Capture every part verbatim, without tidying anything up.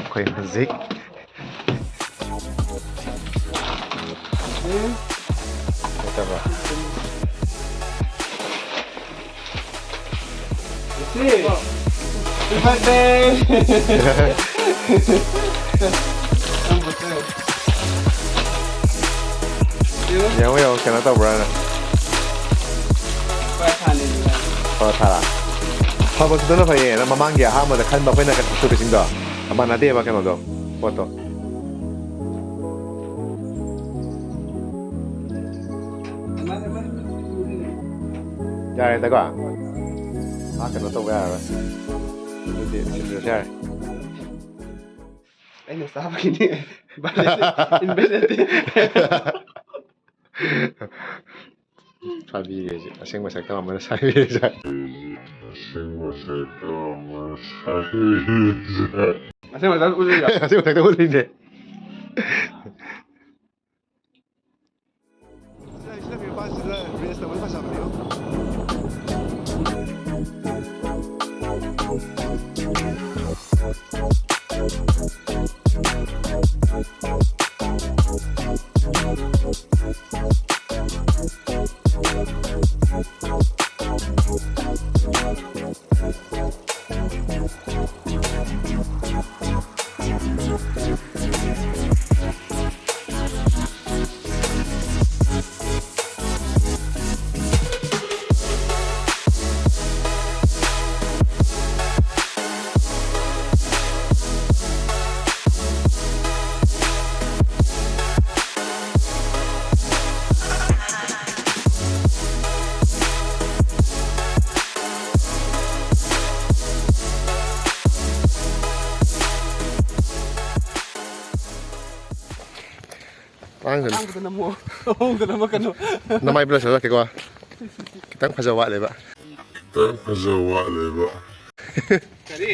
ꯑꯩꯈꯣꯏ ꯍꯧꯖꯤꯛ ꯂꯩꯇꯕ꯭ꯔꯣ? ꯌꯦꯡꯉꯣ, ꯌꯦꯡꯉꯣ, ꯀꯩꯅꯣ ꯇꯧꯕ꯭ꯔꯥꯅ꯫ ꯄꯔꯣꯊꯥꯔꯥ? ꯐꯕꯗꯨꯅ ꯐꯩꯌꯦ꯫ ꯅꯪ ꯃꯃꯥꯡꯒꯤ ꯑꯍꯥꯟꯕꯗ ꯈꯟꯕ ꯑꯩꯈꯣꯏꯅ ꯀꯩꯅꯣ ꯇꯧꯕꯁꯤꯡꯗꯣ ꯃꯥꯟꯅꯗꯦꯕ ꯀꯩꯅꯣꯗꯣ, ꯄꯣꯠꯇꯣ꯫ ꯌꯥꯔꯦꯗꯀꯣ? ꯃꯥ ꯀꯩꯅꯣ ꯇꯧꯕ ꯌꯥꯔꯔꯣꯏ꯫ ꯑꯗꯨꯗꯤ ꯁꯤꯟꯗ꯭ꯔꯁꯨ ꯌꯥꯔꯦ꯫ ꯑꯩꯅ ꯆꯥꯕꯒꯤꯅꯤ꯫ ꯏꯟꯚꯦꯁ ꯅꯠꯇꯦ꯫ ꯁꯥꯕꯤꯔꯦ ꯍꯧꯖꯤꯛ꯫ ꯑꯁꯦꯡꯕ ꯁꯛꯇꯝ ꯑꯃꯅ ꯁꯥꯕꯤꯔꯦ ꯍꯧꯖꯤꯛ꯫ ꯑꯁꯦꯡꯕ ꯁꯛꯇꯝ ꯑꯃꯅ ꯁꯥꯕꯤꯔꯦ ꯍꯧꯖꯤꯛ꯫ ꯑꯁꯦꯡꯕ ꯁꯛꯇꯝ ꯎꯠꯂꯤꯔꯣ? ꯑꯁꯦꯡꯕ ꯁꯛꯇꯝ ꯎꯠꯂꯤꯅꯦ꯫ ꯁꯤꯗ, ꯁꯤꯗ ꯀꯩꯅꯣ ꯄꯥꯏ-, ꯁꯤꯗ ꯔꯦꯁ ꯇꯧꯕ ꯐꯖꯕꯅꯦ꯫ ꯇꯥꯡꯗꯅ꯫ ꯇꯥꯡꯗꯅ ꯑꯃꯨꯛ ꯑꯍꯣꯡꯗꯅ ꯑꯃꯨꯛ ꯀꯩꯅꯣ꯫ ꯅꯃꯥꯏ ꯕ꯭ꯂꯁ ꯆꯠꯂꯛꯀꯦꯀꯣ꯫ ꯈꯤꯇꯪ ꯐꯖꯕ ꯋꯥꯠꯂꯦꯕ꯫ ꯈꯤꯇꯪ ꯐꯖꯕ ꯋꯥꯠꯂꯦꯕ꯫ ꯀꯔꯤ?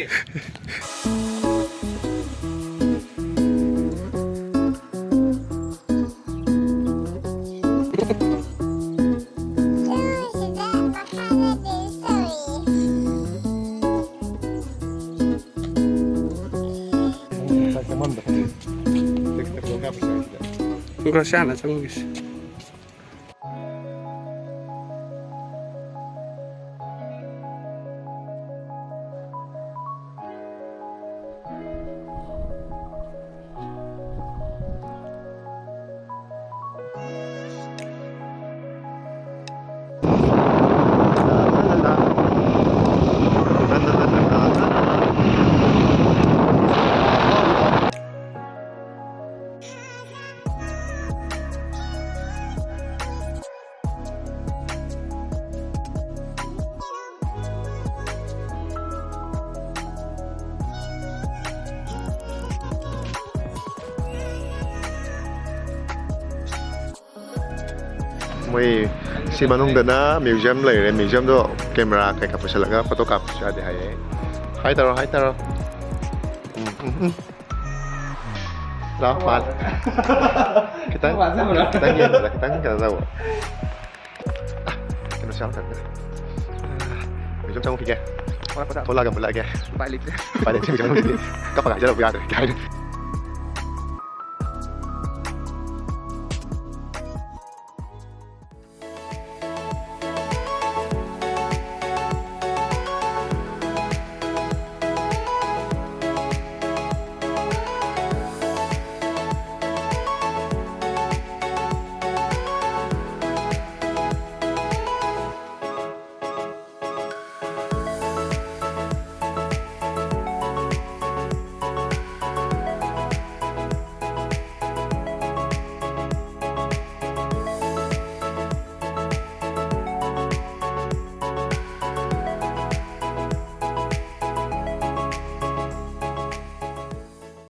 ꯈꯔ ꯁꯥꯟꯅ ꯆꯪꯉꯨꯒꯦꯁꯦ꯫ ꯃꯣꯏ ꯁꯤ ꯃꯅꯨꯡꯗꯅ museum ꯂꯩꯔꯦ꯫ Museumꯗꯣ camera ꯀꯩꯀꯥ ꯄꯨꯁꯜꯂꯒ photo ꯀꯥꯞꯄꯁꯨ ꯌꯥꯗꯦ ꯍꯥꯏꯌꯦ꯫ Hi ꯇꯧꯔꯣ, hi ꯇꯧꯔꯣ꯫ ꯎꯝ, ꯎꯝ, ꯎꯝ꯫ ꯂꯥꯎ, ꯃꯥꯜꯂꯦ꯫ ꯈꯤꯇꯪ, ꯃꯥꯟꯖꯕ꯭ꯔꯥ? ꯈꯤꯇꯪ ꯌꯦꯡꯕꯗ ꯈꯤꯇꯪ ꯀꯩꯅꯣ ꯇꯧꯕ꯫ ꯑꯥ, ꯀꯩꯅꯣꯁꯨ ꯌꯥꯎꯗꯕꯅꯤꯅ꯫ ꯑꯥ, museum ꯆꯪꯉꯨꯈꯤꯒꯦ꯫ ꯊꯣꯛꯂꯛꯄꯗ ꯊꯣꯛꯂꯛꯑꯒ ꯃꯨꯠꯂꯛꯑꯒꯦ꯫ ꯎꯄꯥꯏ ꯂꯩꯇ꯭ꯔꯦ꯫ ꯎꯄꯥꯏ ꯂꯩꯇ꯭ꯔꯦ, museum ꯆꯪꯉꯨꯈꯤꯒꯦ꯫ ꯀꯞꯄꯒ ꯍꯥꯏꯖꯜꯂꯛꯄ ꯌꯥꯗ꯭ꯔꯦ꯫ ꯀꯩ ꯍꯥꯏꯅꯤ?